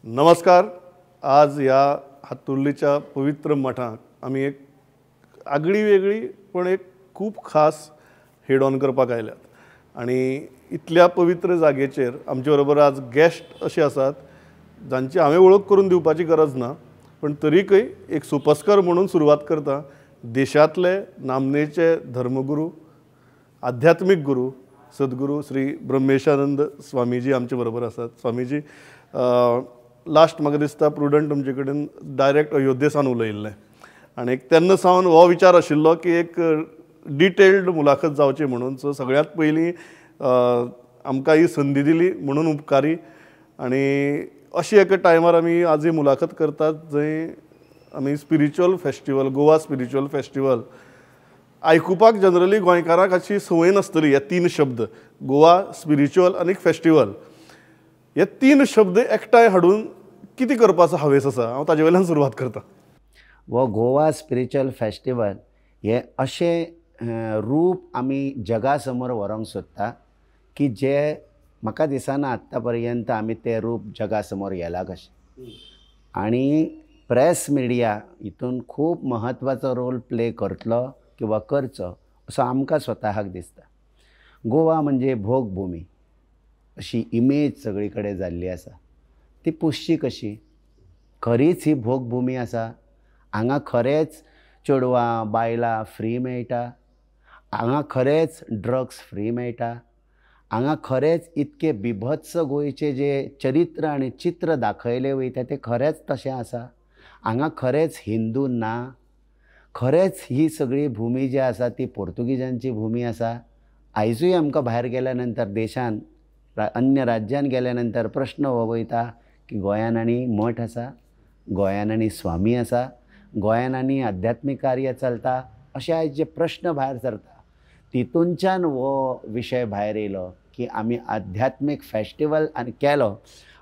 नमस्कार. आज ह्या हातुर्लीच्या पवित्र मठांत आमी एक आगळी वेगळी पण एक खूब खास हेड ऑन करपाक आयल्यात आनी इतल्या पवित्र जागेचेर आमचे बरोबर आज गेस्ट अशे आसात जांची हांवें वळख करून दिवपाची गरज ना, पण तरीकय एक सुपस्कर म्हणून सुरवात करता. देशांतले नामनेचे धर्मगुरू, आध्यात्मीक गुरू सद्गुरू श्री ब्रह्मेशानंद स्वामीजी आमचे बरोबर आसात. स्वामीजी, लास्ट म्हाका दिसता प्रुडंट तुमचे कडेन डायरेक्ट अयोध्ये सावन उलयिल्लें आनी तेन्ना सावन हो विचार आशिल्लो की एक डिटेल्ड मुलाखत जावची म्हणून. सो सगळ्यांत पयलीं आमकां ही संदी दिली म्हणून उपकारी. आनी अशी एका टायमार आमी आज ही मुलाखत करतात जंय आमी spiritual festival, Goa spiritual festival आयकुपाक जनरली गोंयकारांक अशी संवय नासतली. हे तीन शब्द, गोवा, स्पिरिच्युअल आनी फेस्टिवल, हे तीन शब्द एकठांय हाडून कितें करपाचो हावेस आसा, हांव ताजे वयल्यान सुरवात करता. हो गोवा स्पिरिच्युअल फेस्टिवल हे अशें रूप आमी जगा समोर व्हरूंक सोदता की जे म्हाका दिसना आत्तां पर्यंत आमी तें रूप जगा समोर गेला कशें. आनी प्रेस मिडिया हितून खूब म्हत्वाचो रोल प्ले करतलो किंवा करचो असो आमकां स्वताक दिसता. गोवा म्हणजे भोगभुमी अशी इमेज सगळी कडेन जाल्ली आसा. ती पुसची कशी? खरीच ही भोगभुमी आसा? हांगा खरेंच चेडवां बायलां फ्री मेळटा? हांगा खरेंच ड्रग्स फ्री मेळटा? हांगा खरेंच इतके बिभत्स गोंयचें जें चरित्र आनी चित्र दाखयलें वयता तें खरेंच तशें आसा? हांगा खरेंच हिंदू ना? खरेंच ही सगळी भुमी जी आसा ती पोर्तुगीजांची भुमी आसा? आयजूय आमकां भायर गेल्या नंतर देशान अन्य राज्यान गेल्या नंतर प्रश्न हो वयता की गोंयान आनी मठ आसा, गोंयान आनी स्वामी आसा, गोंयान आनी आध्यात्मीक कार्य चलता, अशे आयज जे प्रश्न भायर सरता तितूनच्यान हो विशय भायर येयलो की आमी आध्यात्मीक फेस्टिवल आनी केलो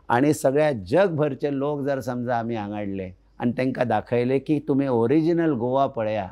आनी सगळ्या जगभरचे लोक जर समजा आमी हांगा हाडले आनी तांकां दाखयलें की तुमी ओरिजिनल गोवा पळया,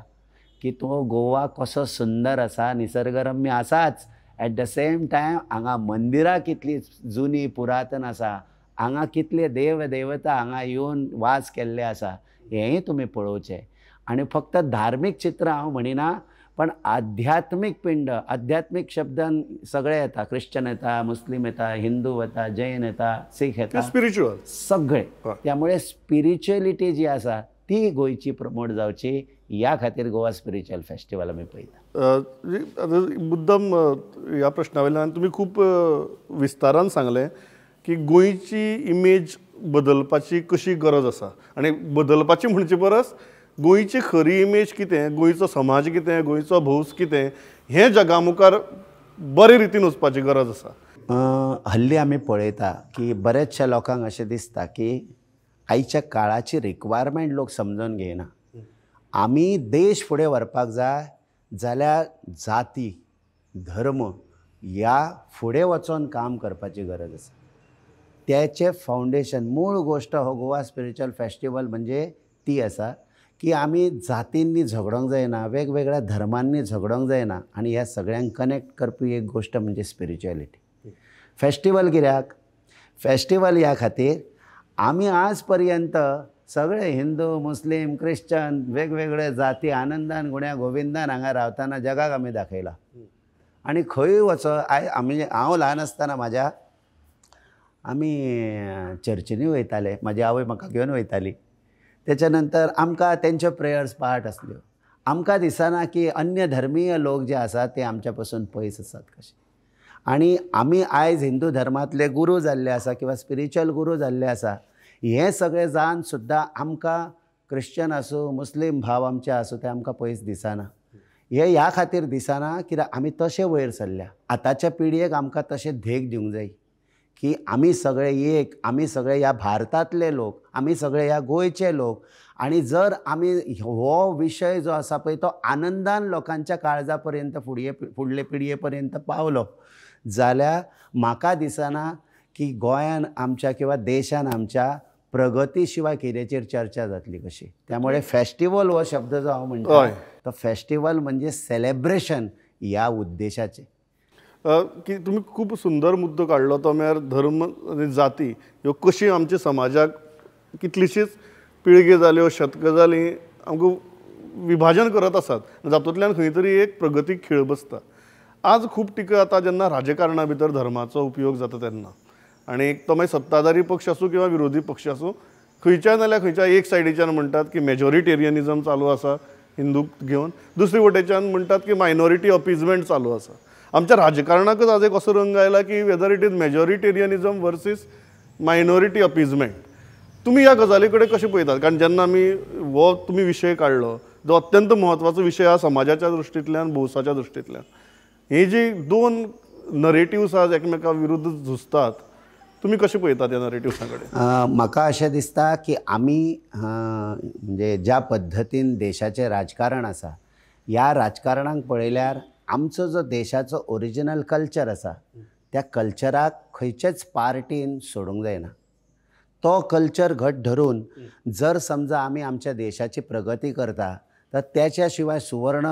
की तो गोवा कसो सुंदर आसा, निसर्गरम्य आसाच, एट the same time हांगा मंदिरां कितलीं जुनी पुरातन आसा, हांगा कितले देव देवता हांगा येवन वास केल्ले आसा, हेंय तुमी पळोवचें. आनी फक्त धार्मीक चित्र हांव म्हणिना, पण आध्यात्मीक पिंड, आध्यात्मीक शब्दान सगळे येता, क्रिश्चन येता, मुस्लीम येता, हिंदू येता, जैन येता, सीख येता, स्पिरिच्युअल सगळे. त्यामुळे स्पिरिच्युअलिटी जी आसा ती गोंयची प्रमोट जावची ह्या खातीर गोवा स्पिरिच्युअल फेस्टिवल आमी पळयता. मुद्दम ह्या प्रश्ना वयल्यान तुमी खूब विस्तारान सांगलें की गोंयची इमेज बदलपाची कशी गरज आसा आनी बदलपाची म्हणचे परस गोंयची खरी इमेज कितें, गोंयचो समाज कितें, गोंयचो भौस कितें हें जगा मुखार बरे रितीन वचपाची गरज आसा. हल्ली आमी पळयता की बऱ्याचशा लोकांक अशें दिसता की आयच्या काळाची रिक्वायरमेंट लोक समजून घेयना. आमी देश फुडें व्हरपाक जाय जाल्यार जाती धर्म ह्या फुडें वचोन काम करपाची गरज आसा. त्याचें फावंडेशन मूळ गोश्ट हो गोवा स्पिरिच्युअल फेस्टिवल म्हणजे ती आसा की आमी जातींनी झगडोंक जायना, वेगवेगळ्या धर्मांनी झगडोंक जायना आनी ह्या सगळ्यांक कनेक्ट करपी एक गोश्ट म्हणजे स्पिरिच्युअलिटी. फेस्टिवल कित्याक? फेस्टिवल ह्या खातीर आमी आज पर्यंत सगळे हिंदू मुस्लीम क्रिश्चन वेगवेगळे जाती आनंदान गुण्या गोविंदान हांगा रावतना जगाक आमी दाखयला. आनी खंयूय वचो, आमी हांव ल्हान आसतना म्हाज्या आमी चर्चींनी वयताले, म्हाजी आवय म्हाका घेवन वयताली. त्याच्या नंतर आमकां तेंच्यो प्रेयर्स पाठ आसल्यो. आमकां दिसना की अन्य धर्मीय लोक जे आसात ते आमच्या पासून पयस आसात कशे. आनी आमी आयज हिंदू धर्मांतले गुरू जाल्ले आसा किंवा स्पिरिच्युअल गुरू जाल्ले आसा, हें सगळें जावन सुद्दां आमकां क्रिश्चन आसूं मुस्लीम भाव आमचे आसूं ते आमकां पयस दिसना. हें ह्या खातीर दिसना कित्याक आमी तशें वयर सरल्या. आतांच्या पिळगेक आमकां तशें धेक दिवंक जाय की आमी सगळे एक, आमी सगळे ह्या भारतांतले लोक, आमी सगळे ह्या गोंयचे लोक. आनी जर आमी हो विशय जो आसा पळय तो आनंदान लोकांच्या काळजा पर्यंत फुडले पिळगे पर्यंत पावलो जाल्यार म्हाका दिसना की गोंयान आमच्या किंवा देशान आमच्या प्रगती शिवाय कित्याचेर चर्चा जातली कशी. त्यामुळे फेस्टिवल हो शब्द जो हांव म्हणटा तो फेस्टिवल म्हणजे सेलेब्रेशन ह्या उद्देशाचें. की तुमी खूब सुंदर मुद्दो काडलो तो म्हळ्यार धर्म आनी जाती ह्यो कशी आमच्या समाजाक कितलीशीच पिळगी जाल्यो, शतकां जालीं आमकां विभाजन करत आसात, जातूंतल्यान खंय तरी एक प्रगतीक खीळ बसता. आज खूब टिका जाता जेन्ना राजकारणा भितर धर्माचो उपयोग जाता तेन्ना, आनी तो मागीर सत्ताधारी पक्ष आसूं किंवा विरोधी पक्ष आसूं, खंयच्या नाल्यार खंयच्या एक सायडीच्यान म्हणटात की मेजॉरिटेरियनिजम चालू आसा हिंदूक घेवन, दुसरे वटेच्यान म्हणटात की मायनॉरिटी अपिजमेंट चालू आसा. आमच्या राजकारणाकच आज एक असो रंग आयला की whether it is majoritarianism versus minority appeasement. तुमी ह्या गजाली कडेन कशें पळयतात? कारण जेन्ना आमी हो तुमी विशय काडलो जो अत्यंत म्हत्वाचो विशय आसा समाजाच्या दृश्टींतल्यान, भौसाच्या दृश्टींतल्यान, ही जी दोन नरेटिव्स आज एकमेका विरुद्ध झुजतात, तुमी कशें पळयतात ह्या नरेटिव्सां कडेन? म्हाका अशें दिसता की आमी म्हणजे ज्या पद्दतीन देशाचें राजकारण आसा, ह्या राजकारणाक पळयल्यार आमचो जो देशाचो ओरिजिनल कल्चर आसा त्या कल्चराक खंयचेच पार्टीन सोडूंक जायना. तो कल्चर घट धरून जर समजा आमी आमच्या देशाची प्रगती करता तर त्याच्या शिवाय सुवर्ण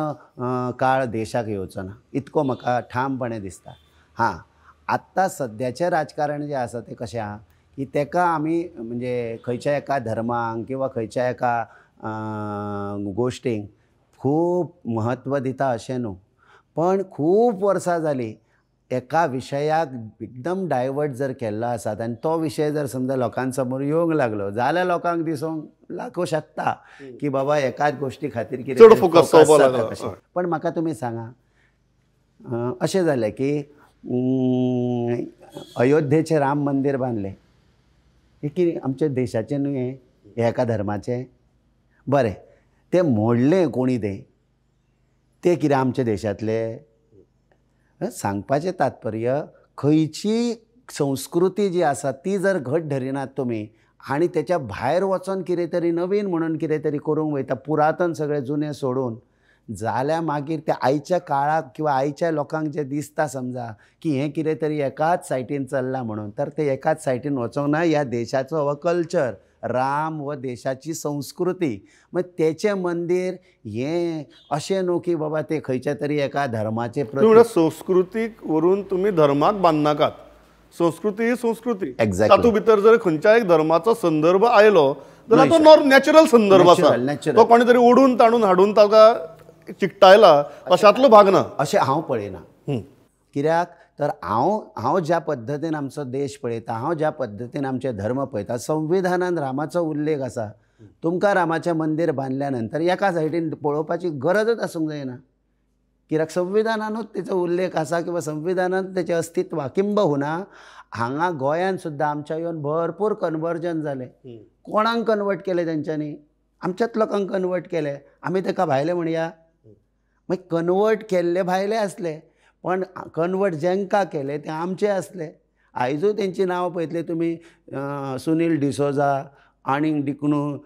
काळ देशाक येवचो ना, इतको म्हाका ठामपणे दिसता. हां, आत्तां सद्याचें राजकारण जें आसा तें कशें आहा की तेका आमी म्हणजे खंयच्या एका धर्मांक किंवा खंयच्या एका गोश्टींक खूब म्हत्व दिता अशें न्हू, पण खूब वर्सां जालीं एका विशयाक एकदम डायवर्ट जर केल्लो आसा आनी तो विशय जर समजा लोकां समोर येवंक लागलो जाल्यार लोकांक दिसूंक लागूं शकता की बाबा एकाच गोश्टी खातीर कितें फोकस जाता. पण म्हाका तुमी सांगा, अशें जालें की अयोध्येचें राम मंदीर बांदलें, हें कितें आमच्या देशाचें न्हू, हें एका धर्माचें? बरें, तें मोडलें कोणी, तें तें कितें आमच्या देशांतलें? सांगपाचें तात्पर्य, खंयची संस्कृती जी आसा ती जर घट धरिनात तुमी आनी तेच्या भायर वचोन कितें तरी नवीन म्हणून कितें तरी करूंक वयता, पुरातन सगळें जुनें सोडून, जाल्यार मागीर ते आयच्या काळाक किंवा आयच्या लोकांक जें दिसता समजा की हें कितें तरी एकाच सायटीन चल्लां म्हणून, तर तें एकाच सायटीन वचोंक ना. ह्या देशाचो हो कल्चर, राम हो देशाची संस्कृती, मागीर तेचें मंदीर हें अशें न्हू की बाबा तें खंयच्या तरी एका धर्माचें. संस्कृतीक व्हरून तुमी धर्माक बांदनाकात, संस्कृती ही संस्कृती, तातूंत भितर जर खंयच्या एक धर्माचो संदर्भ आयलो जाल्यार तो नॅचरल संदर्भ आसा, तो कोणी तरी ओडून ताणून हाडून ताका चिकटायला अशांतलो भाग ना, अशें हांव पळयना. कित्याक तर हांव हांव ज्या पद्दतीन आमचो देश पळयता, हांव ज्या पद्दतीन आमचे धर्म पळयता, संविधानान रामाचो उल्लेख आसा. तुमकां रामाचें मंदीर बांदल्या नंतर एका सायडीन पळोवपाची गरजच आसूंक जायना, कित्याक संविधानानूच तेचो उल्लेख आसा किंवा संविधानान तेचें अस्तित्व. किंबहुना हांगा गोंयान सुद्दां आमच्या येवन भरपूर कन्वर्जन जालें. कोणाक कन्वर्ट केलें तेंच्यांनी? आमच्याच लोकांक कन्वर्ट केलें. आमी तेका भायले म्हणया, मागीर कन्वर्ट केल्ले भायले आसले, पण कन्वर्ट जेंकां केले ते आमचे आसले. आयजूय तेंची नांवां पळयतले तुमी, सुनील डिसोजा आनी डिकणू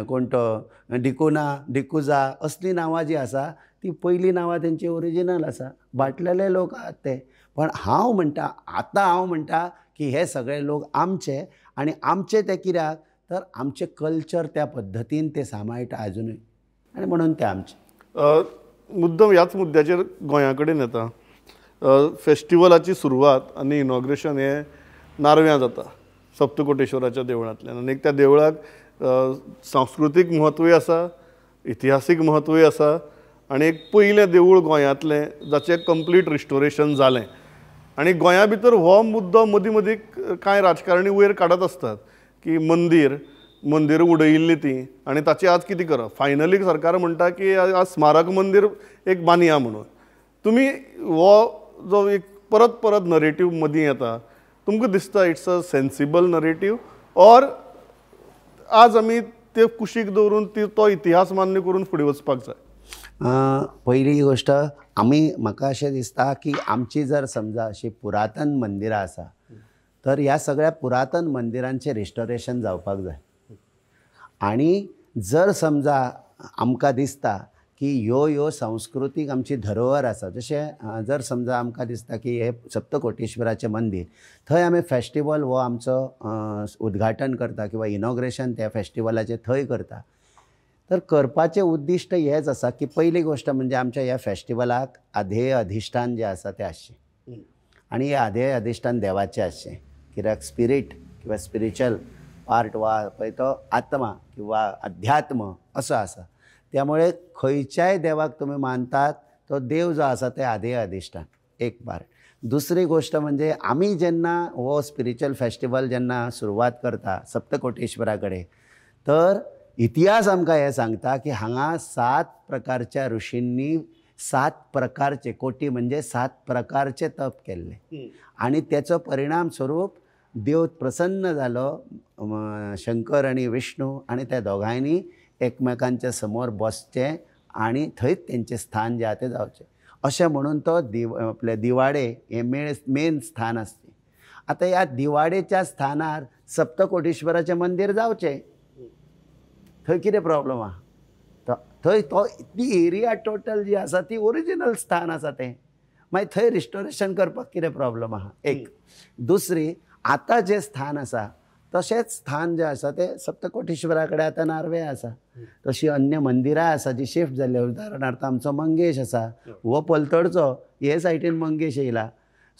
कोण तो डिकोना डिकुजा, असलीं नांवां जीं आसा ती पयलीं नांवां तेंची ओरिजिनल आसा, बाटलेले लोक आहात ते. पण हांव म्हणटा, आतां हांव म्हणटा की हे सगळे लोक आमचे, आनी आमचे ते कित्याक तर आमचें कल्चर त्या पद्दतीन ते सांबाळटा आजुनूय, आनी म्हणून ते आमचे. मुद्दम ह्याच मुद्द्याचेर गोंया कडेन येता. फेस्टिवलाची सुरवात आनी इनॉग्रेशन हें नार्व्यां जाता, सप्तकोटेश्वराच्या देवळांतल्यान, आनी त्या देवळाक सांस्कृतीक म्हत्वूय आसा, इतिहासीक म्हत्वूय आसा, आनी एक पयलें देवूळ गोंयांतलें जाचें कंप्लीट रिस्टोरेशन जालें. आनी गोंया भितर हो मुद्दो मदीं मदीं कांय राजकारणी वयर काडत आसतात की मंदीर मंदिरां उडयिल्लीं तीं आनी ताचें आज कितें करप. फायनली सरकार म्हणटा की आज स्मारक मंदीर एक बांदया म्हणून. तुमी हो जो एक परत परत नरेटीव मदीं येता, तुमकां दिसता it's a sensible narrative, or आज आमी ते कुशीक दवरून ती तो इतिहास मान्य करून फुडें वचपाक जाय? पयली गोश्ट, आमी म्हाका अशें दिसता की आमची जर समजा अशी पुरातन मंदिरां आसा तर ह्या सगळ्या पुरातन मंदिरांचें रिस्टोरेशन जावपाक जाय. आनी जर समजा आमकां दिसता की ह्यो ह्यो सांस्कृतीक आमची धरोहर आसा, जशें जर समजा आमकां दिसता की हें सप्तकोटेश्वराचें मंदीर, थंय आमी फेस्टिवल हो आमचो उद्घाटन करता किंवा इनॉग्रेशन त्या फेस्टिवलाचें थंय करता, तर करपाचें उद्दिश्ट हेंच आसा की पयली गोश्ट म्हणजे आमच्या ह्या फेस्टिवलाक आधेय अधिश्ठान जें आसा तें आसचें. आनी हे आदे अधिश्ठान देवाचें आसचें, कित्याक स्पिरीट किंवा स्पिरिच्युअल पार्ट वा पळय तो आत्मा किंवा अध्यात्म असो आसा. त्यामुळे खंयच्याय देवाक तुमी मानतात तो देव जो आसा ते आदे अधिश्ठान एक पार्ट. दुसरी गोष्ट म्हणजे आमी जेन्ना हो स्पिरिच्युअल फेस्टिवल जेन्ना सुरवात करता सप्तकोटेश्वरा कडेन, तर इतिहास आमकां हें सांगता की हांगा 7 प्रकारच्या ऋषींनी 7 प्रकारचे कोटी म्हणजे 7 प्रकारचे तप केल्ले आनी तेचो परिणाम स्वरूप देव प्रसन्न जालो शंकर आनी विष्णू, आनी त्या दोगांयनी एकमेकांच्या समोर बसचें आनी थंयच तेंचें स्थान जें आसा तें जावचें अशें म्हणून तो आपले दिवाडे हें मेन स्थान आसचें. आतां ह्या दिवाडेच्या स्थानार सप्तकोटेश्वराचें मंदीर जावचें, थंय कितें प्रॉब्लम आहा? थंय तो ती एरिया टोटल जी आसा ती ओरिजिनल स्थान आसा तें, मागीर थंय रिस्टोरेशन करपाक कितें प्रॉब्लम आहा? एक. दुसरी, आतां जें स्थान आसा तशेंच स्थान जें आसा तें सप्तकोटेश्वरा कडेन आतां नार्वे आसा, तशी अन्य मंदिरां आसा जी शिफ्ट जाल्ली. उदाहरणार्थ आमचो मंगेश आसा, हो पलतडचो हे सायटीन मंगेश येयला,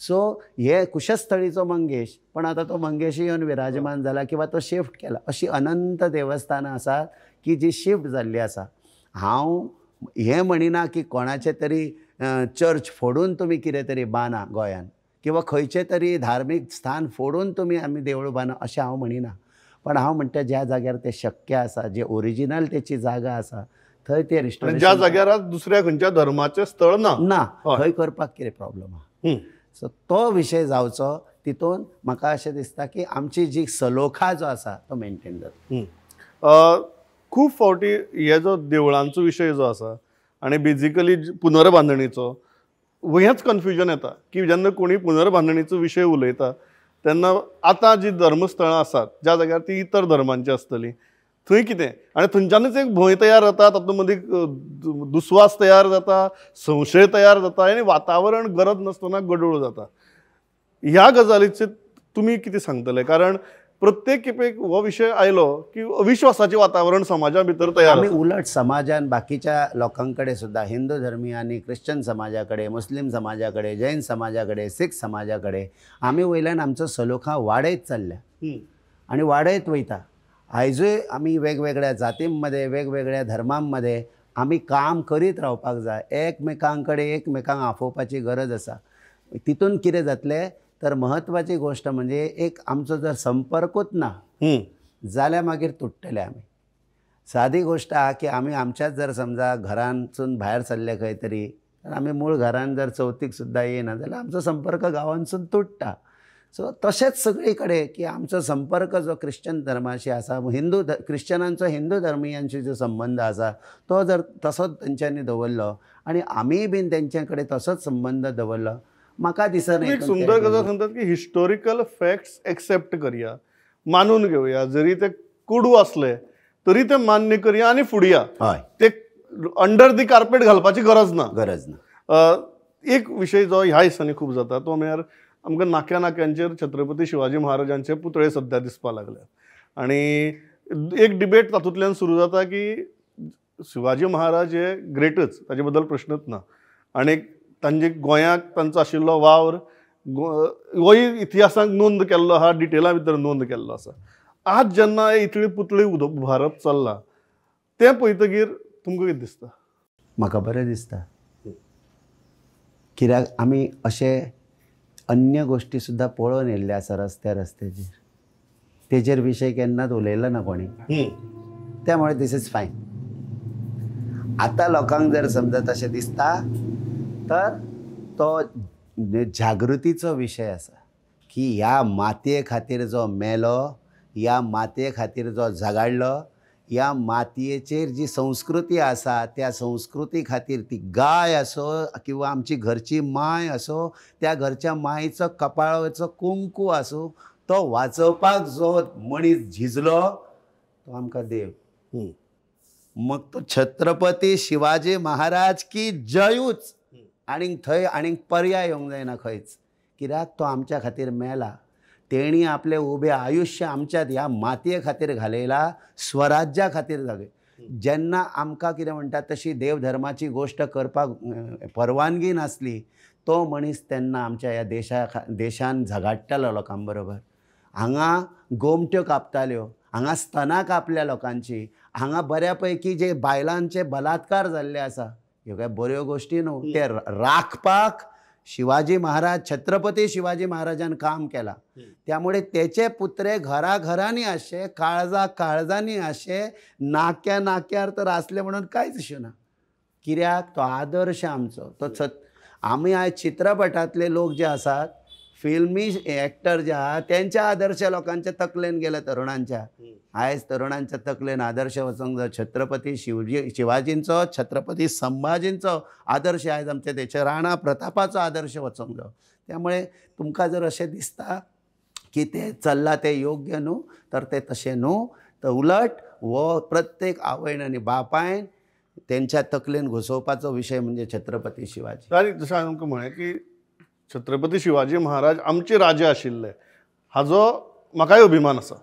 सो हे कुशस्थळीचो मंगेश, पण आतां तो मंगेश येवन विराजमान जाला किंवा तो शिफ्ट केला. अशी अनंत देवस्थानां आसात की जी शिफ्ट जाल्ली आसा. हांव हें म्हणिना की कोणाचें तरी चर्च फोडून तुमी कितें तरी बांदा गोंयान किंवा खंयचें तरी धार्मीक स्थान फोडून तुमी आमी देवूळ बांदा अशें हांव म्हणिना, पण हांव म्हणटा ज्या जाग्यार तें शक्य आसा, जें ओरिजिनल तेची जागा आसा थंय तें रिस्टोरेशन, ज्या जाग्यार दुसऱ्या खंयच्या धर्माचें स्थळ ना ना थंय करपाक कितें प्रॉब्लम आहा? सो तो विशय जावचो. तितून म्हाका अशें दिसता की आमची जी सलोखा जो आसा तो मेनटेन जाता. खूब फावटी हे जो देवळांचो विशय जो आसा आनी बेजिकली पुनर्बांदणीचो हेंच कन्फ्युजन येता की जेन्ना कोणी पुनर्बांदणीचो विशय उलयता तेन्ना आतां जी धर्मस्थळां आसात ज्या जाग्यार ती इतर धर्मांची आसतली थंय कितें, आनी थंयच्यानूच एक भंय तयार जाता, तातूंत मदीं दुस्वास तयार जाता, संशय तयार जाता आनी वातावरण गरज नासतना गडूळ जाता. ह्या गजालीचेर तुमी कितें सांगतले? कारण प्रत्येक खेपेक हो विशय आयलो की अविश्वासाचें वातावरण समाजा भितर तयार. आमी उलट समाजान बाकीच्या लोकां कडेन सुद्दां, हिंदू धर्मियांनी क्रिश्चन समाजा कडेन, मुस्लीम समाजा कडेन, जैन समाजा कडेन, सीख समाजा कडेन आमी वयल्यान आमचो सलोखा वाडयत चल्ल्या आनी वाडयत वयता. आयजूय आमी वेगवेगळ्या जातींमध्ये वेगवेगळ्या धर्मांमध्ये आमी काम करीत रावपाक जाय, एकमेकां कडेन एकमेकांक आफोवपाची गरज आसा. तितून कितें जातलें तर महत्वाची गोष्ट म्हणजे एक आमचो जर संपर्कूच ना जाल्यार मागीर तुट्टले आमी. सादी गोष्ट आहा की आमी आमच्याच जर समजा घरांतसून भायर सरले खंय तरी तर आमी मूळ घरान जर चवथीक सुद्दां येयना जाल्यार आमचो संपर्क गांवांतसून तुट्टा. सो तशेंच सगळे कडेन की आमचो संपर्क जो क्रिश्चन धर्माशी आसा, हिंदू क्रिश्चनांचो हिंदू धर्मियांशी जो संबंद आसा तो जर तसोच तेंच्यांनी दवरलो आनी आमीय बीन तेंचे कडेन तसोच संबंद दवरलो, म्हाका दिसना. एक सुंदर गजाल सांगतात की हिस्टोरिकल फॅक्ट्स एक्सेप्ट करया, मानून घेवया, जरी ते कोडू असले तरी ते मान्य करया आनी फुडया, हय, ते अंडर the carpet घालपाची गरज ना, गरज ना. एक विशय जो ह्या दिसांनी खूब जाता तो म्हळ्यार आमकां नाक्या नाक्यांचेर छत्रपती शिवाजी महाराजांचे पुतळे सद्या दिसपाक लागल्यात आनी एक डिबेट तातूंतल्यान सुरू जाता की शिवाजी महाराज हे ग्रेटच, ताजे बद्दल प्रश्नच ना, आनी तांचे गोंयाक तांचो आशिल्लो वावर होय इतिहासाक नोंद केल्लो आहा, डिटेला भितर नोंद केल्लो आसा. आज जेन्ना इतले पुतळे उबारप चल्लां तें पळयतकीर तुमकां कितें दिसता? म्हाका बरें दिसता, कित्याक आमी अशे अन्य गोष्टी सुद्दां पळोवन येयल्ले आसा रस्त्या रस्त्याचेर, तेजेर विशय केन्नाच उलयलो ना कोणी, त्यामुळे दीस is fine. आतां लोकांक जर समजा तशें दिसता तर तो जागृतीचो विशय आसा की ह्या मातये खातीर जो मेलो, ह्या मातये खातीर जो झगाडलो, ह्या मातयेचेर जी संस्कृती आसा त्या संस्कृती खातीर ती गाय आसो किंवा आमची घरची माय आसो, त्या घरच्या मायचो कपाळाचो कुंकू आसूं, तो वाचोवपाक जो मनीस झिजलो तो आमकां देव. मग तो छत्रपती शिवाजी महाराज की जयूच, आनीक थंय आनीक पर्याय येवंक जायना खंयच, कित्याक तो आमच्या खातीर मेला, तेणी आपलें उबें आयुश्य आमच्या ह्या मातये खातीर घालयला, स्वराज्या खातीर जागे. जेन्ना आमकां कितें म्हणटात तशी देवधर्माची गोश्ट करपाक परवानगी नासली तो मनीस तेन्ना आमच्या ह्या देशान झगाडटालो लोकां बरोबर. हांगा गोमट्यो कापताल्यो, हांगा स्तनां कापल्या लोकांची, हांगा बऱ्या पैकी जे बायलांचे बलात्कार जाल्ले आसा, ह्यो काय बऱ्यो गोश्टी न्हू. ते राखपाक शिवाजी महाराज, छत्रपती शिवाजी महाराजान काम केलां. त्यामुळे तेचे पुत्रे घराघरांनी आसचे, काळजा काळजांनी आसचे, नाक्या नाक्यार तर आसले म्हणून कांयच इशू ना. कित्याक तो आदर्श आमचो, तो आमी आयज चित्रपटांतले लोक जे आसात, फिल्मी एक्टर जे आहा, तेंच्या आदर्श लोकांच्या तकलेन गेले तरुणांच्या. आयज तरुणांच्या तकलेन आदर्श वचोंक जाय. छत्रपती शिवाजींचो, छत्रपती संभाजींचो आदर्श आयज आमच्या देशा, राणा प्रतापाचो आदर्श वचोंक जाय. त्यामुळे तुमकां जर अशें दिसता की तें चल्लां तें योग्य न्हू, तर तें तशें न्हू. तर उलट हो प्रत्येक आवयन आनी बापायन तेंच्या तकलेन घुसोवपाचो विशय म्हणजे छत्रपती शिवाजी. आनी जशें हांवें तुमकां म्हळें की छत्रपती शिवाजी महाराज आमचे राजा आशिल्ले, हाजो म्हाकाय अभिमान आसा.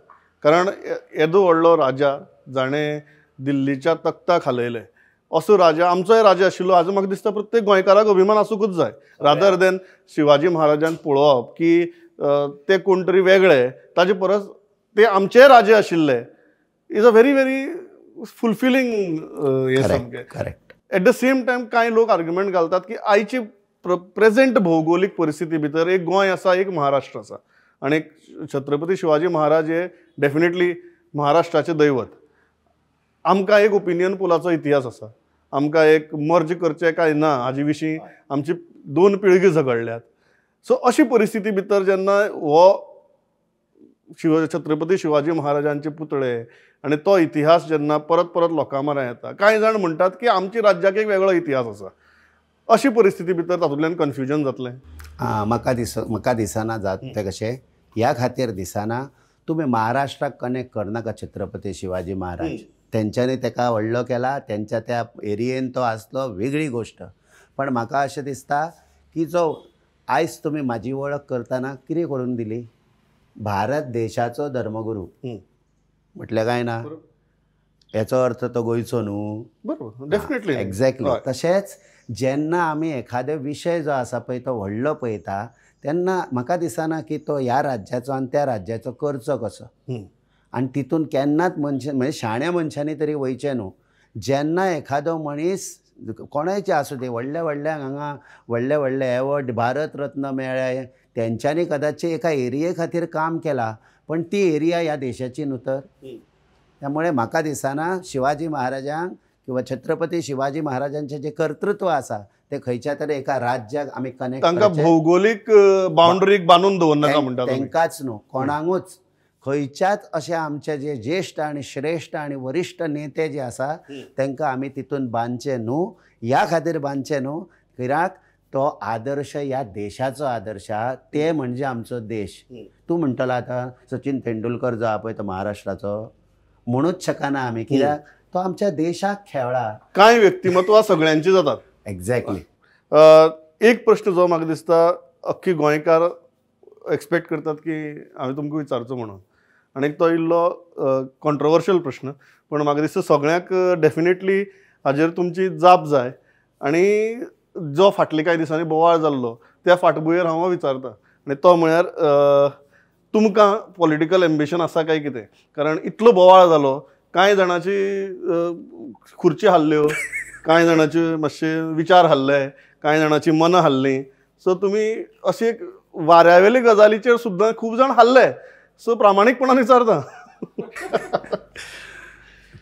कारण येदो व्हडलो राजा जाणें दिल्लीच्या तख्ताक हालयलें असो राजा आमचोय राजा आशिल्लो, हाजो म्हाका दिसता प्रत्येक गोंयकाराक अभिमान आसूंकच जाय. रादर देन शिवाजी महाराजान पळोवप की ते कोण तरी वेगळे, ताजे परस ते आमचेय राजे आशिल्ले is a very very fulfilling हें सामकें. Correct. At the same time कांय लोक आर्ग्युमेंट घालतात की आयची प्रेजेंट भौगोलीक परिस्थिती भितर एक गोंय आसा, एक महाराष्ट्र आसा, आनी एक छत्रपती शिवाजी महाराज हे डेफिनेटली महाराष्ट्राचे दैवत. आमकां एक ओपिनियन पोलाचो इतिहास आसा, आमकां एक मर्ज करचें काय ना हाजे विशीं आमची दोन पिळगी झगडल्यात. सो अशी परिस्थिती भितर जेन्ना हो छत्रपती शिवाजी महाराजांचे पुतळे आनी तो इतिहास जेन्ना परत परत लोकां म्हऱ्यांत येता, कांय जाण म्हणटात की आमची राज्याक एक वेगळो इतिहास आसा. अशी परिस्थिती भितर तातूंतल्यान कन्फ्युजन जातलें. म्हाका दिसना जात तें कशें, ह्या खातीर दिसना. तुमी महाराष्ट्राक कनेक्ट करनाका छत्रपती शिवाजी महाराज, तेंच्यांनी तेका व्हडलो केला, तेंच्या त्या एरियेन तो आसलो, वेगळी गोश्ट. पण म्हाका अशें दिसता की जो आयज तुमी म्हाजी वळख करतना कितें करून दिली, भारत देशाचो धर्मगुरू म्हटलें काय ना, हेचो अर्थ तो गोंयचो न्हू. बरोबर, डेफिनेटली, एक्झॅक्टली. तशेंच जेन्ना आमी एखादो विशय जो आसा पळय तो व्हडलो पळयता तेन्ना म्हाका दिसना की तो ह्या राज्याचो आनी त्या राज्याचो करचो कसो, आनी तितून केन्नाच मनशां म्हणजे शाण्या मनशांनी तरी वयचें न्हू. जेन्ना एखादो मनीस कोणायचे आसूं ते, व्हडल्या व्हडल्या हांगा व्हडले व्हडले एवॉर्ड, भारत रत्न मेळ्ळे, तेंच्यांनी कदाचित एका एरिये खातीर काम केलां, पण ती एरिया ह्या देशाची न्हू तर. त्यामुळे म्हाका दिसना शिवाजी महाराजांक किंवा छत्रपती शिवाजी महाराजांचें जें कर्तृत्व आसा तें खंयच्या तरी एका राज्याक आमी कनेक्ट, तांकां भौगोलीक बाउंड्रीक बांदून दवरनाका म्हणटा तेंकांच न्हू, कोणाकूच, खंयच्याच अशे आमचे जे ज्येश्ठ आनी श्रेश्ठ आनी वरिश्ठ नेते जे आसा तांकां आमी तितून बांदचे न्हू. ह्या खातीर बांदचे न्हू कित्याक तो आदर्श ह्या देशाचो आदर्श आहा, ते म्हणजे आमचो देश. तूं म्हणटलो आतां सचिन तेंडुलकर जो आहा पळय तो महाराष्ट्राचो म्हणूच शकना आमी, कित्याक तो आमच्या देशाक खेळ्ळा. कांय व्यक्तिमत्वां सगळ्यांची जातात. एक्झॅक्टली. एक प्रश्न जो म्हाका दिसता अख्खी गोंयकार एक्सपेक्ट करतात की हांवें तुमकां विचारचो म्हणून, आनी तो इल्लो कॉन्ट्रोवर्शियल प्रश्न, पण म्हाका दिसता सगळ्यांक डेफिनेटली हाजेर तुमची जाप जाय. आनी जो फाटले कांय दिसांनी बोवाळ जाल्लो त्या फाटभुंयेर हांव विचारता, आनी तो म्हळ्यार तुमकां पॉलिटिकल एम्बिशन आसा काय कितें? कारण इतलो बोवाळ जालो, कांय जाणांची खुर्ची हाल्ल्यो, कांय जाणांचे मातशे विचार हाल्ले, कांय जाणांची मनां हाल्लीं. सो तुमी अशी एक वाऱ्यावेले गजालीचेर सुद्दां खूब जाण हाल्ले. सो प्रामाणीकपणान विचारता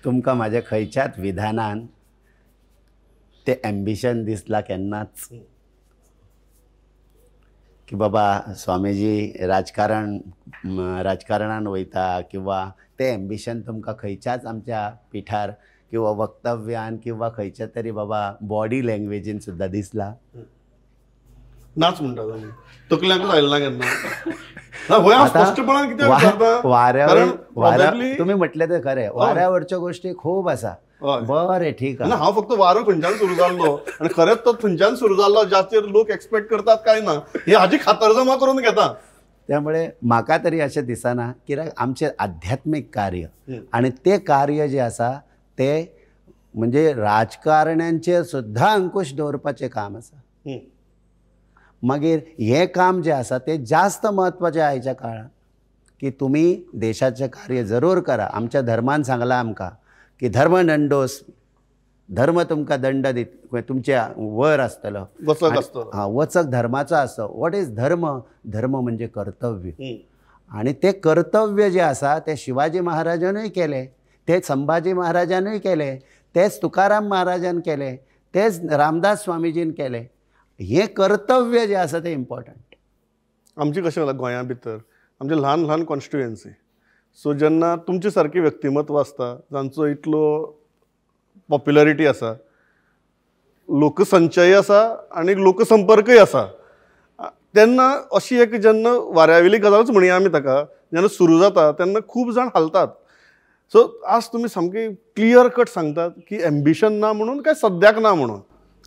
तुमकां म्हाज्या खंयच्याच विधानान तें एम्बिशन दिसलां केन्नाच की बाबा स्वामीजी राजकारणान वयता किंवा तें एम्बिशन तुमकां खंयच्याच आमच्या पिठार किंवा वक्तव्यान किंवा खंयच्या तरी बाबा बॉडी लँग्वेजीन सुद्दां दिसलां नाच म्हणटा तुमी तकल्यांकूच आयलें ना केन्ना? तुमी म्हटलें तें खरें, वाऱ्यावरच्यो गोश्टी खूब आसा. बरें ठीक आसा, हांव फक्त वारो खंयच्यान सुरू जाल्लो आनी खरेंच तो थंयच्यान सुरू जाल्लो जाचेर लोक एक्सपेक्ट करतात काय ना, हे हाजी खातरजमा करून घेता. त्यामुळे म्हाका तरी अशें दिसना कित्याक आमचें आध्यात्मीक कार्य आनी तें कार्य जें आसा तें म्हणजे राजकारण्यांचेर सुद्दां अंकुश दवरपाचें काम आसा. मागीर हें काम जें आसा तें जास्त म्हत्वाचें आयच्या काळांत की तुमी देशाचें कार्य जरूर करा. आमच्या धर्मान सांगलां आमकां की धर्म दंडोस, धर्म तुमकां दंड दित, तुमच्या वर आसतलो, वचक आसतलो, हां वचक धर्माचो आसतो. What is धर्म? धर्म म्हणजे कर्तव्य. आनी तें कर्तव्य जें आसा तें शिवाजी महाराजानूय केलें, तें संभाजी महाराजानूय केलें, तेंच तुकाराम महाराजान केलें, तेंच रामदास स्वामीजीन केलें. हें कर्तव्य जें आसा तें इम्पॉर्टंट. आमची कशें जाला गोंया भितर आमचे ल्हान ल्हान कॉन्स्टिट्युएन्सी, सो जेन्ना तुमचे सारकें व्यक्तिमत्व आसता जांचो इतलो पॉप्युलरिटी आसा, लोकसंचय आसा आनी लोकसंपर्कय आसा, तेन्ना अशी एक जेन्ना वाऱ्यावेली गजालूच म्हणया आमी ताका, जेन्ना सुरू जाता तेन्ना खूब जाण हालतात. सो आज तुमी सामकें क्लियर कट सांगतात की एम्बिशन ना म्हणून काय सद्याक ना म्हणून?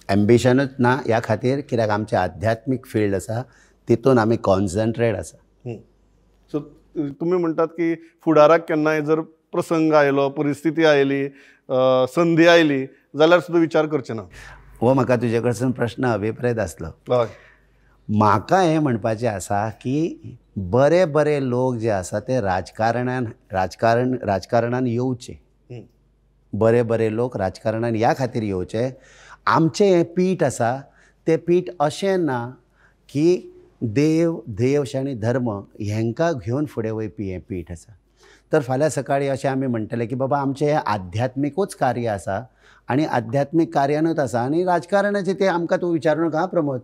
एम्बिशनूच ना ह्या खातीर कित्याक आमचें आध्यात्मीक फिल्ड आसा तितून आमी कॉन्सन्ट्रेट आसा. सो तुमी म्हणटात की फुडाराक केन्नाय जर प्रसंग आयलो, परिस्थिती आयली, संदी आयली जाल्यार सुद्दां विचार करचे ना? हो म्हाका तुजे कडसून प्रश्न अभिप्रेत आसलो. हय, म्हाका हें म्हणपाचें आसा की बरे बरे लोक जे आसा ते राजकारणान राजकारण राजकारणान येवचे. बरे बरे लोक राजकारणान ह्या खातीर येवचे. आमचें हें पीठ आसा तें पीठ अशें ना की देव देश आनी धर्म हेंकां घेवन फुडें वयपी हें पीठ आसा. तर फाल्यां सकाळीं अशें आमी म्हणटले की बाबा आमचें हें आध्यात्मिकूच कार्य आसा आनी आध्यात्मीक कार्यानूच आसा आनी राजकारणाचें तें आमकां तूं विचारू नाका प्रमोद,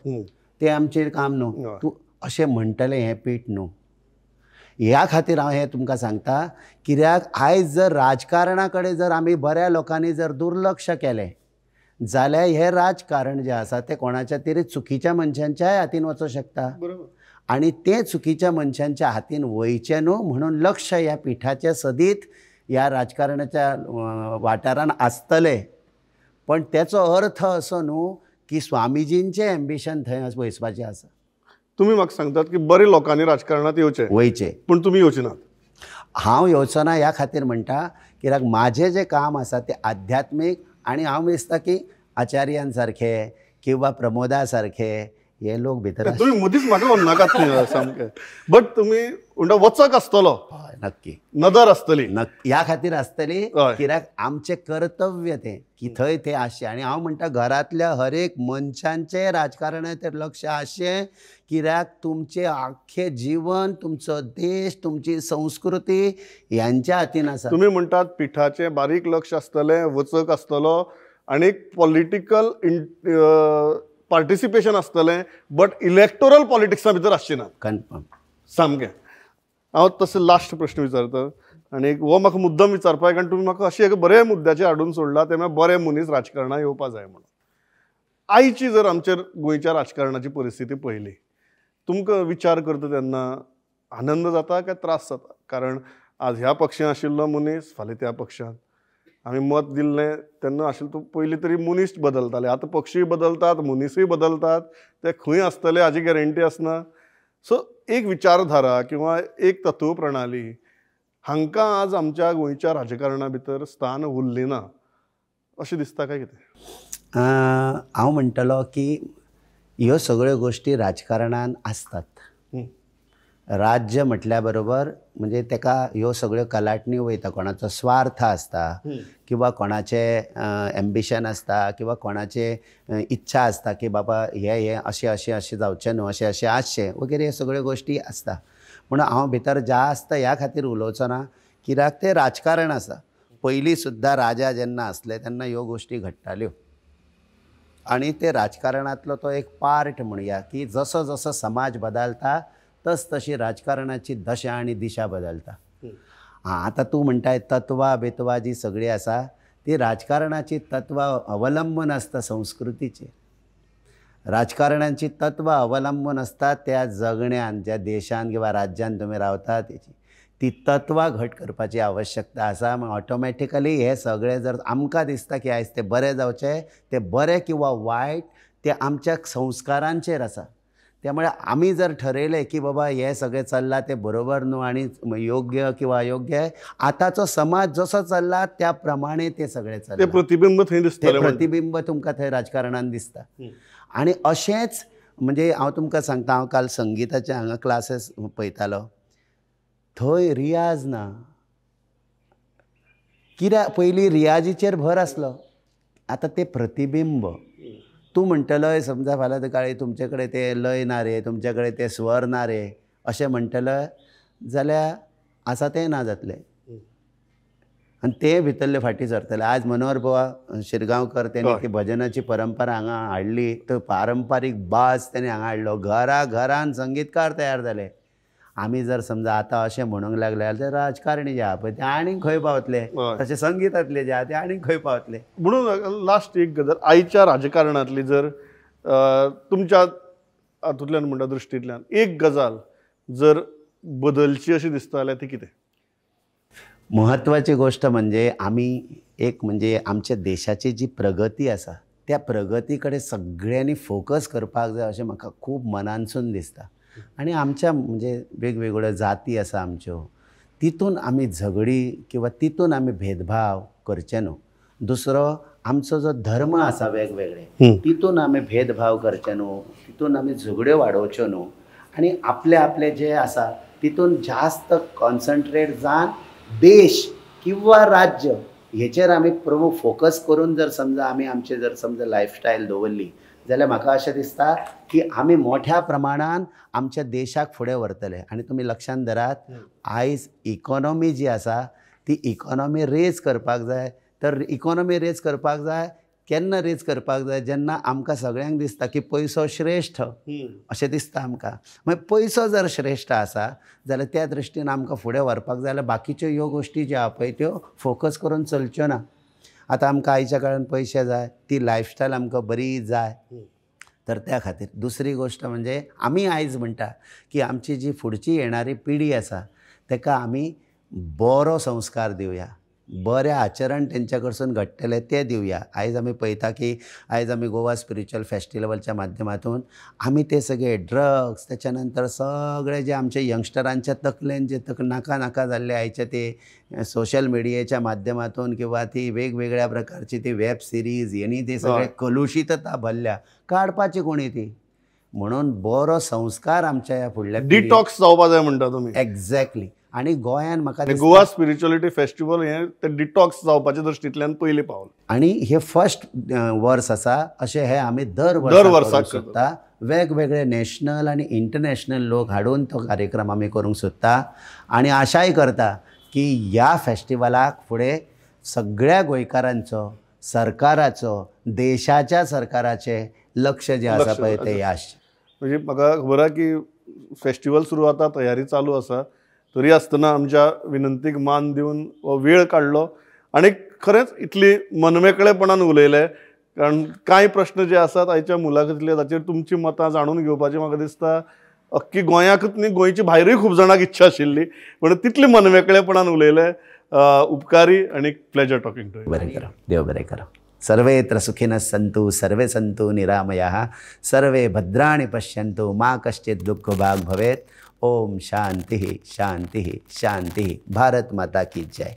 तें आमचें काम न्हू, तूं अशें म्हणटलें हें पीठ न्हू. ह्या खातीर हांव हें तुमकां सांगता कित्याक आयज जर राजकारणा कडेन जर आमी बऱ्या लोकांनी जर दुर्लक्ष केलें जाल्यार हें राजकारण जें आसा तें कोणाच्या तरी चुकीच्या मनशांच्याय हातीन वचूंक शकता. आनी तें चुकीच्या मनशांच्या हातीन वयचें न्हू म्हणून लक्ष ह्या पिठाचें सदीत ह्या राजकारणाच्या वाठारान आसतलें. पण तेचो अर्थ असो न्हू की स्वामीजींचें एम्बिशन थंय वचपाचें आसा. तुमी म्हाका सांगतात की बरे लोकांनी राजकारणांत येवचें वयचें, पूण तुमी येवचे नात. हांव येवचो ना ह्या खातीर म्हणटा कित्याक म्हाजें जें काम आसा तें आध्यात्मीक आनी हांव दिसता की आचार्यां सारखे किंवा प्रमोदा सारखे हे लोक भितर तुमी मदींच म्हाका म्हणनाकात सामकें, बट तुमी म्हणटा वचक आसतलो, नक्की नदर आसतली, ह्या खातीर आसतली कित्याक आमचें कर्तव्य तें की थंय तें आसचें. आनी हांव म्हणटा घरांतल्या हर एक मनशांचें राजकारणाचेर लक्ष आसचें कित्याक तुमचें आख्खें जीवन, तुमचो देश, तुमची संस्कृती ह्यांच्या हातीन आसा. तुमी म्हणटात पिठाचें बारीक लक्ष आसतलें, वचक आसतलो आनी पॉलिटिकल पार्टिसिपेशन आसतलें, बट इलेक्टोरल पॉलिटिक्सा भितर आसचें ना. कन्फर्म सामकें. हांव तसो लास्ट प्रश्न विचारता आनी हो म्हाका मुद्दम विचारपाक, कारण तुमी म्हाका अशें एक बरे मुद्द्याचेर हाडून सोडला, ते म्हळ्यार बरे मनीस राजकारणाक येवपा जाय म्हणून. आयची जर आमचेर गोंयच्या राजकारणाची परिस्थिती पळयली, तुमकां विचार करता तेन्ना आनंद जाता काय त्रास जाता? कारण आज ह्या पक्षान आशिल्लो मनीस फाल्यां त्या पक्षान, आमी मत दिल्लें तेन्ना आशिल्लो तो पयलीं तरी मनीस बदलताले, आतां पक्षूय बदलतात, मनीसूय बदलतात, ते खंय आसतले हाजी गॅरंटी आसना. सो एक विचारधारा किंवा एक तत्व प्रणाली हांकां आज आमच्या गोंयच्या राजकारणा भितर स्थान उरलें ना अशें दिसता काय कितें? हांव म्हणटलो की ह्यो सगळ्यो गोश्टी राजकारणान आसतात. राज्य म्हटल्या बरोबर म्हणजे तेका ह्यो सगळ्यो कलाटणी वयता, कोणाचो स्वार्थ आसता किंवा कोणाचें एम्बिशन आसता किंवा कोणाचें इच्छा आसता की बाबा हे हे अशें अशें अशें जावचें न्हू, अशें अशें आसचें वगैरे, हे सगळ्यो गोश्टी आसता. म्हणून हांव भितर जास्त ह्या खातीर उलोवचो ना कित्याक तें राजकारण आसा. पयलीं सुद्दां राजा जेन्ना आसले तेन्ना ह्यो गोश्टी घडटाल्यो आनी ते राजकारणांतलो तो एक पार्ट म्हणया की जसो जसो समाज बदलता तस तशी राजकारणाची दशा आनी दिशा बदलता. हां, आतां तूं म्हणटाय तत्वां बित्वां जी सगळीं आसा ती राजकारणाची तत्वां अवलंबून आसता संस्कृतीचेर. राजकारणाची तत्वां अवलंबून आसता त्या जगण्यान, ज्या देशान किंवा राज्यान तुमी रावता तेची ती तत्वां घट करपाची आवश्यकता आसा. मागीर ऑटोमॅटिकली हे सगळें जर आमकां दिसता की आयज तें बरें जावचें, तें बरें किंवा वायट तें आमच्या संस्कारांचेर आसा. त्यामुळे आमी जर ठरयलें की बाबा हें सगळें चल्लां तें बरोबर न्हू आनी योग्य किंवा अयोग्य, आतांचो समाज जसो चल्ला त्या प्रमाणे तें सगळें चल्लां, तें प्रतिबिंब थंय दिसता, तें प्रतिबिंब तुमकां थंय राजकारणान दिसता. आनी अशेंच म्हणजे हांव तुमकां सांगता, हांव काल संगिताचे हांगा क्लासीस पळयतालो, थंय रियाज ना. कित्याक पयलीं रियाजीचेर भर आसलो, आतां तें प्रतिबिंब. तूं म्हणटलो समजा फाल्यां सकाळीं तुमचे कडेन तें लय ना रे, तुमचे कडेन तें स्वर ना रे अशें म्हणटलो जाल्यार आसा तें ना जातलें आनी ते भितरले फाटीं सरतले. आज मनोहर बुवा शिरगांवकर तेणी ती भजनाची परंपरा हांगा हाडली, तो पारंपारीक बाज तेणी हांगा हाडलो, घरा घरान संगीतकार तयार जाले. आमी जर समजा आतां अशें म्हणूंक लागले जाल्यार राजकारणी जे आहा पळय ते आनीक खंय पावतले, तशें संगितांतले जे आहा ते आनीक खंय पावतले. म्हणून लास्ट एक गजाल, आयच्या राजकारणांतली जर तुमच्या हातूंतल्यान म्हणटा दृश्टींतल्यान एक गजाल जर बदलची अशी दिसता जाल्यार ती कितें? म्हत्वाची गोश्ट म्हणजे आमी एक म्हणजे आमच्या देशाची जी प्रगती आसा त्या प्रगती कडेन सगळ्यांनी फोकस करपाक जाय अशें म्हाका खूब मनानसून दिसता. आनी आमच्या म्हणजे वेगवेगळ्यो जाती आसा आमच्यो, तितून आमी झगडी किंवा तितून आमी भेदभाव करचे न्हू. दुसरो आमचो जो धर्म आसा वेगवेगळे तितून आमी भेदभाव करचे न्हू, तितून आमी झगड्यो वाडोवच्यो न्हू आनी आपले आपले जे आसा तितून जास्त कॉन्सन्ट्रेट जावन देश किंवा राज्य हेचेर आमी प्रमुख फोकस करून जर समजा आमी आमचे जर समजा लायफस्टायल दवरली जाल्यार म्हाका अशें दिसता की आमी मोठ्या प्रमाणान आमच्या देशाक फुडें व्हरतले. आनी तुमी लक्षांत धरात, आयज इकॉनॉमी जी आसा ती इकॉनॉमी रेज करपाक जाय. तर इकॉनॉमी रेज करपाक जाय केन्ना रेज करपाक जाय, जेन्ना आमकां सगळ्यांक दिसता की पयसो श्रेश्ठ अशें दिसता आमकां. मागीर पयसो जर श्रेश्ठ आसा जाल्यार त्या दृश्टीन आमकां फुडें व्हरपाक जाय जाल्यार बाकीच्यो ह्यो गोश्टी ज्यो आहा पळय त्यो फोकस करून चलच्यो ना. आतां आमकां आयच्या काळान पयशे जाय, ती लायफस्टायल आमकां बरी जाय, तर त्या खातीर. दुसरी गोश्ट म्हणजे आमी आयज म्हणटा की आमची जी फुडची येणारी पिढी आसा ताका आमी बरो संस्कार दिवया, बरें आचरण तेंच्या कडसून घडटलें तें दिवया. आयज आमी पळयता की आयज आमी गोवा स्पिरिच्युअल फेस्टिवलच्या माध्यमातून आमी ते सगळे ड्रग्स, त्याच्या नंतर सगळे जे आमचे यंगस्टरांच्या तकलेन जे नाका नाका जाल्ले आयचे ते सोशल मिडियेच्या माध्यमातून किंवा ती वेगवेगळ्या प्रकारची ती वेब सिरीज हेणी ते सगळे कलुशीतता भरल्या, काडपाची कोणी ती. म्हणून बरो संस्कार आमच्या ह्या फुडल्या डिटॉक्स जावपा जाय म्हणटा तुमी. एक्झॅक्टली. आनी गोंयान म्हाका गोवा स्पिरिच्युअलिटी फेस्टिवल हें ते डिटॉक्स जावपाच्या दृश्टींतल्यान पयलें पावल आनी हे फर्स्ट वर्स आसा अशें हे आमी दर वर्साक सोदता. वेगवेगळे नॅशनल आनी इंटरनॅशनल लोक हाडून तो कार्यक्रम आमी करूंक सोदता आनी आशाय करता की ह्या फेस्टिवलाक फुडें सगळ्या गोंयकारांचो, सरकाराचो, देशाच्या सरकाराचें लक्ष जें आसा पळय तें आसचें. म्हणजे म्हाका खबर आहा की फेस्टिवल सुरू जाता, तयारी चालू आसा, तरी आसतना आमच्या विनंतीक मान दिवन हो वेळ काडलो आनी खरेंच इतली मनमेकळेपणान उलयलें. कारण कांय प्रश्न जे आसात आयच्या मुलाखतींतले ताचेर तुमची मतां जाणून घेवपाची म्हाका दिसता अख्खी गोंयाकूच न्ही गोंयची भायरूय खूब जाणांक इच्छा आशिल्ली, पूण तितली मनमेकळेपणान उलयलें. उपकारी आनी प्लेजर टॉकिंग टू you. बरें करा, देव बरें करा. सर्वेत्र सुखिनः सन्तु, सर्वे सन्तु निरामयाः, सर्वे भद्राणि पश्यन्तु, मा कश्चित् दुःखभाग् भवेत्. ओम शांति शांति शांति. भारत माता की जय.